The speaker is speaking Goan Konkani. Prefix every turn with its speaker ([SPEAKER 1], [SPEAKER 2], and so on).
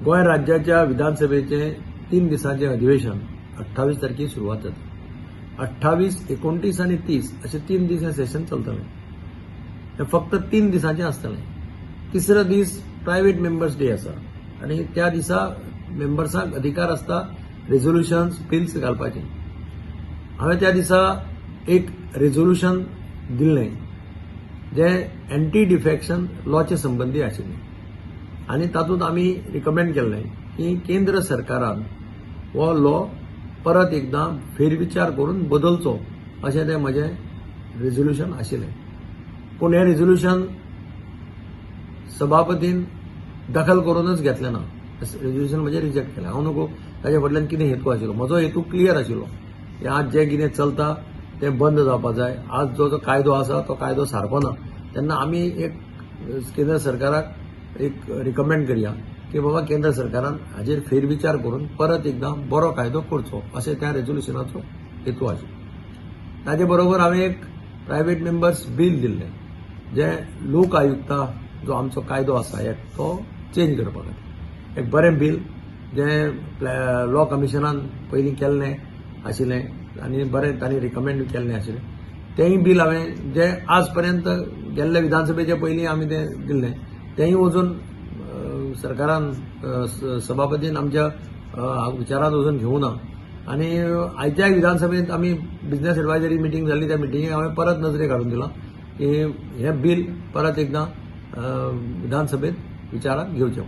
[SPEAKER 1] गोंय राज्याच्या विधानसभेचें 3 दिसांचें अधिवेशन 28 तारखेर सुरवात जाता. 28, 29 आनी 30 अशे 3 दीस हें सेशन चलतलें. हें फक्त 3 दिसांचें आसतलें. तिसरो दीस प्रायवेट मेंबर्स डे आसा आनी त्या दिसा मेंबर्सांक अधिकार आसता रेजोल्युशन्स, बिल्स घालपाचे. हांवें त्या दिसा एक रेजोल्युशन दिल्लें जें एंटी डिफेक्शन लॉचे संबंदी आशिल्लें आनी तातूंत आमी रिकमेंड केल्लें की केंद्र सरकारान हो लॉ परत एकदां फेरविचार करून बदलचो अशें तें म्हजें रेजोल्युशन आशिल्लें. पूण हें रेजोल्युशन सभापतीन दखल करूनच घेतलें ना. रेजोल्युशन म्हजें रिजेक्ट केलें. हांव नको ताजे फाटल्यान कितें हेतू आशिल्लो. म्हजो हेतू क्लियर आशिल्लो की आज जें कितें चलता तें बंद जावपाक जाय. आज जो जो कायदो आसा तो कायदो सारको ना. तेन्ना आमी एक केंद्र सरकाराक एक रिकमेंड करया की बाबा केंद्र सरकारान हाजेर फेरविचार करून परत एकदां बरो कायदो करचो अशें त्या रेजोल्युशनाचो हेतू आशिल्लो. ताजे बरोबर हांवें एक प्रायवेट मेंबर्स बील दिल्लें जें लोक आयुक्ता जो आमचो कायदो आसा एक तो चेंज करपा खातीर एक बरें बील जें लॉ कमिशनान पयलीं केल्लें आशिल्लें आनी बरें तांणी रिकमेंड केल्लें आशिल्लें तेंय बील हांवें जें आज पर्यंत गेल्ले विधानसभेचे पयलीं आमी तें दिल्लें तेंय वचून सरकारान, सभापतीन आमच्या विचारांत वचून घेवंक ना. आनी आयच्याय विधानसभेंत आमी बिजनेस एडवायजरी मिटींग जाल्ली, त्या मिटिंगेक हांवें परत नजरेक हाडून दिलां की हें बील परत एकदां विधानसभेंत विचारांत घेवचें.